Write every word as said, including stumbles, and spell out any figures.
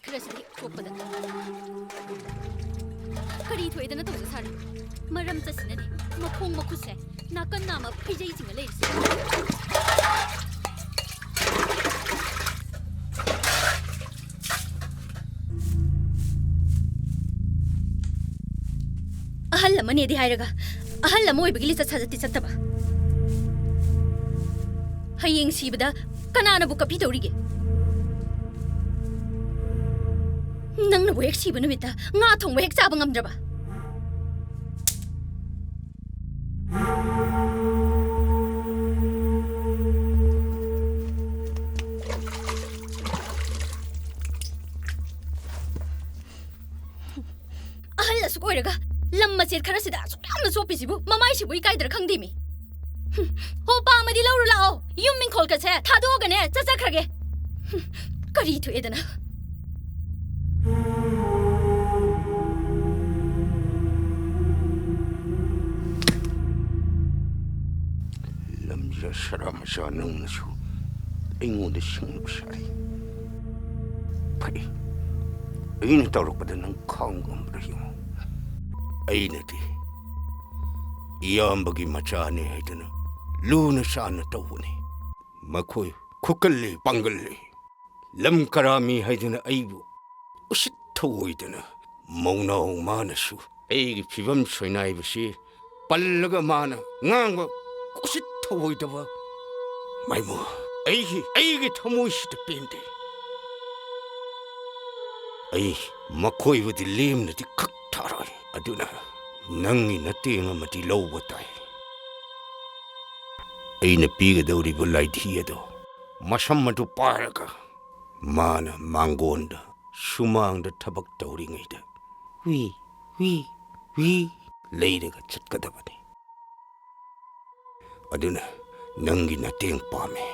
ꯈꯔꯁꯤꯗꯤ ꯊꯣꯛꯄꯗ꯫ ꯀꯔꯤ ꯊꯣꯛꯑꯦꯗꯅ ꯇꯧꯖ ꯁꯥꯔꯤ? ꯃꯔꯝ ꯆꯠꯁꯤꯅꯅꯦ ꯃꯈꯣꯡ ꯃꯈꯨꯠꯁꯦ ꯅꯥꯀꯟ ꯅꯥꯝꯃ ꯐꯩꯖꯩ ꯆꯤꯡꯉ ꯂꯩꯔꯤꯁꯦ꯫ ꯑꯍꯜ ꯑꯃꯅꯦꯗꯤ ꯍꯥꯏꯔꯒ ꯑꯍꯜ ꯑꯃ ꯑꯣꯏꯕꯒꯤ ꯂꯤꯆꯠ ꯁꯥꯖꯠꯇꯤ ꯆꯠꯇꯕ꯫ ꯍꯌꯦꯡ ꯁꯤꯕꯗ ꯀꯅꯥꯅꯕꯨ ꯀꯞꯄꯤ ꯇꯧꯔꯤꯒꯦ? ꯅꯪꯅꯕꯨ ꯍꯦꯛ ꯁꯤꯕ ꯅꯨꯃꯤꯠꯇ ꯉꯥ ꯊꯣꯡꯕ ꯍꯦꯛ ꯆꯥꯕ ꯉꯝꯗ꯭ꯔꯕ? ꯑꯍꯜ ꯑꯁꯨꯛ ꯑꯣꯏꯔꯒ ꯂꯝ ꯃꯆꯦꯠ ꯈꯔꯁꯤꯗ ꯑꯁꯨꯛ ꯌꯥꯝꯅ ꯆꯣꯞꯄꯤꯁꯤꯕꯨ ꯃꯃꯥꯏꯁꯤꯕꯨ ꯏꯀꯥꯏꯗ꯭ꯔꯥ ꯈꯪꯗꯦꯃꯤ꯫ ꯍꯨꯝ, ꯍꯣ ꯄꯥꯝꯃꯗꯤ ꯂꯧꯔꯨ ꯂꯥꯛꯑꯣ, ꯌꯨꯝ ꯏꯪꯈꯣꯜꯒꯁꯦ ꯊꯥꯗꯣꯛꯑꯒꯅꯦ ꯆꯠꯆꯈ꯭ꯔꯒꯦ꯫ ꯍꯨꯝ, ꯀꯔꯤ ꯊꯣꯛꯑꯦꯗꯅ? ꯂꯝꯖꯥ ꯁꯔꯥ ꯃꯆꯥ ꯅꯪꯅꯁꯨ ꯑꯩꯉꯣꯟꯗ ꯁꯤꯡꯅꯕ ꯁꯥꯔꯤ꯫ ꯐꯩ, ꯑꯩꯅ ꯇꯧꯔꯛꯄꯗ ꯅꯪ ꯈꯥꯡ ꯉꯝꯕ꯭ꯔꯥ ꯌꯦꯡꯉꯨ꯫ ꯑꯩꯅꯗꯤ ꯏꯌꯥꯝꯕꯒꯤ ꯃꯆꯥꯅꯤ ꯍꯥꯏꯗꯨꯅ ꯂꯨꯅ ꯆꯥꯟꯅ ꯇꯧꯕꯅꯤ꯫ ꯃꯈꯣꯏ ꯈꯨꯀꯜꯂꯤ ꯄꯥꯡꯒꯜꯂꯤ꯫ ꯂꯝ ꯀꯔꯥꯃꯤ ꯍꯥꯏꯗꯨꯅ ꯑꯩꯕꯨ ꯎꯁꯤꯠ ꯊꯧꯑꯣꯏꯗꯅ ꯃꯧꯅꯥꯎ ꯃꯥꯅꯁꯨ ꯑꯩꯒꯤ ꯐꯤꯕꯝ ꯁꯣꯏꯅꯥꯏꯕꯁꯤ ꯄꯜꯂꯒ ꯃꯥꯅ ꯉꯥꯡꯕ ꯎꯁꯤꯠ ꯊꯧꯑꯣꯏꯗꯕ꯫ ꯃꯥꯏꯃꯨ, ꯑꯩꯒꯤ, ꯑꯩꯒꯤ ꯊꯃꯣꯏꯁꯤꯗ ꯄꯦꯟꯗꯦ꯫ ꯑꯩ ꯃꯈꯣꯏꯕꯨꯗꯤ ꯂꯦꯝꯅꯗꯤ ꯈꯛ ꯊꯥꯔꯣꯏ꯫ ꯑꯗꯨꯅ ꯅꯪꯒꯤ ꯅꯇꯦꯡ ꯑꯃꯗꯤ ꯂꯧꯕ ꯇꯥꯏ꯫ ꯑꯩꯅ ꯄꯤꯒꯗꯧꯔꯤꯕ ꯂꯥꯏꯙꯤ ꯑꯗꯣ, ꯃꯁꯝ ꯑꯗꯨ ꯄꯥꯏꯔꯒ ꯃꯥꯅ ꯃꯥꯡꯒꯣꯟꯗ ꯁꯨꯃꯥꯡꯗ ꯊꯕꯛ ꯇꯧꯔꯤꯉꯩꯗ ꯋꯤ, ꯋꯤ, ꯋꯤ ꯂꯩꯔꯒ ꯆꯠꯀꯗꯕꯅꯤ꯫ ꯑꯗꯨꯅ ꯅꯪꯒꯤ ꯅꯇꯦꯡ ꯄꯥꯝꯃꯤ꯫